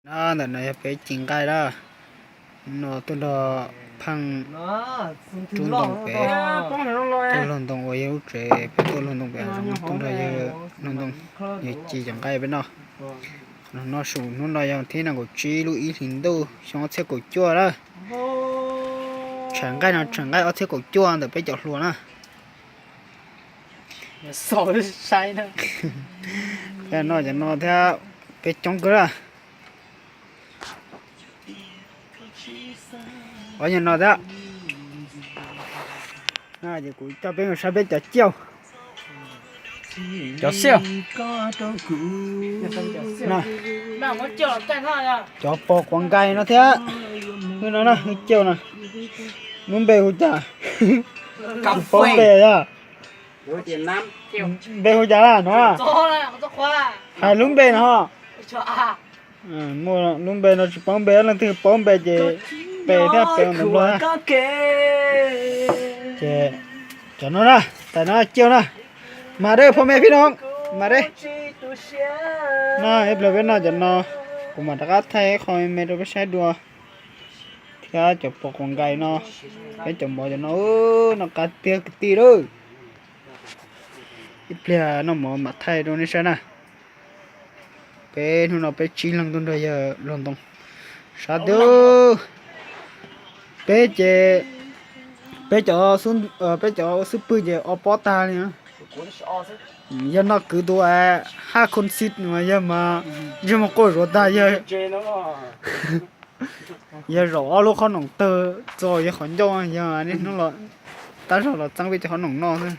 Ntawm no yog peb ci nqaij na. No tuaj nrog pheej rub ntoo pem, tuaj luag ntoo uas yog lub tsev, peb tuaj luag ntoo pem hav zoov tuaj nrog yawg luag ntoo, yawg ci cov nqaij peb noj. No su hnub no yog thib nees nkaum tsib lub ib hlis ntuj xyoo ob txhiab kaum cuaj na. Tshav nqaij no tshav nqaij ob txhiab kaum cuaj ntawm peb cov hluas na. Saib no cov no thiab, peb coob kawg na. Ob nyuag no thiab. Ces kuv coj peb mus saib peb cov ciauj. Cov xiauj. Cov pos quav nkais no thiab. Hwj no na, hwj ciauj no. Lub npe hu cas? Tsis paub npe yog. Npe hu cas na no? Hais lub npe no. Muaj lub npe no tsis paub npe, leej twg paub npe ces pes thiab pes ntawm nplog na. Ces cov no na, tais no ciauj na. Mas deb phoj me phij no, mas deb. No ib pliag peb noj cov no, kuv mam rov qab thaij qho me rau peb saib dua. Thiab cov pos quav nkais no, peb cov mov cov no, noj qab tiag kwv tij lauj. Ib pliag noj mov mam thaij rau nej saib na. Peb hnub no peb tsib leeg tuaj nrog yawg luag ntoo. Sab twb, peb ces, peb cov, peb cov xub pwg ces ob pob tag li na. Yawg noj kwv tus haj khon xib mas yawg mas ntsej muag quaj zuav tag yawg. Yawg zaum ob lub qhob noom tawg txog yawg qhov ncauj, yawg niaj hnub los tab zog los txeeb peb cov qhob noom noj xwb.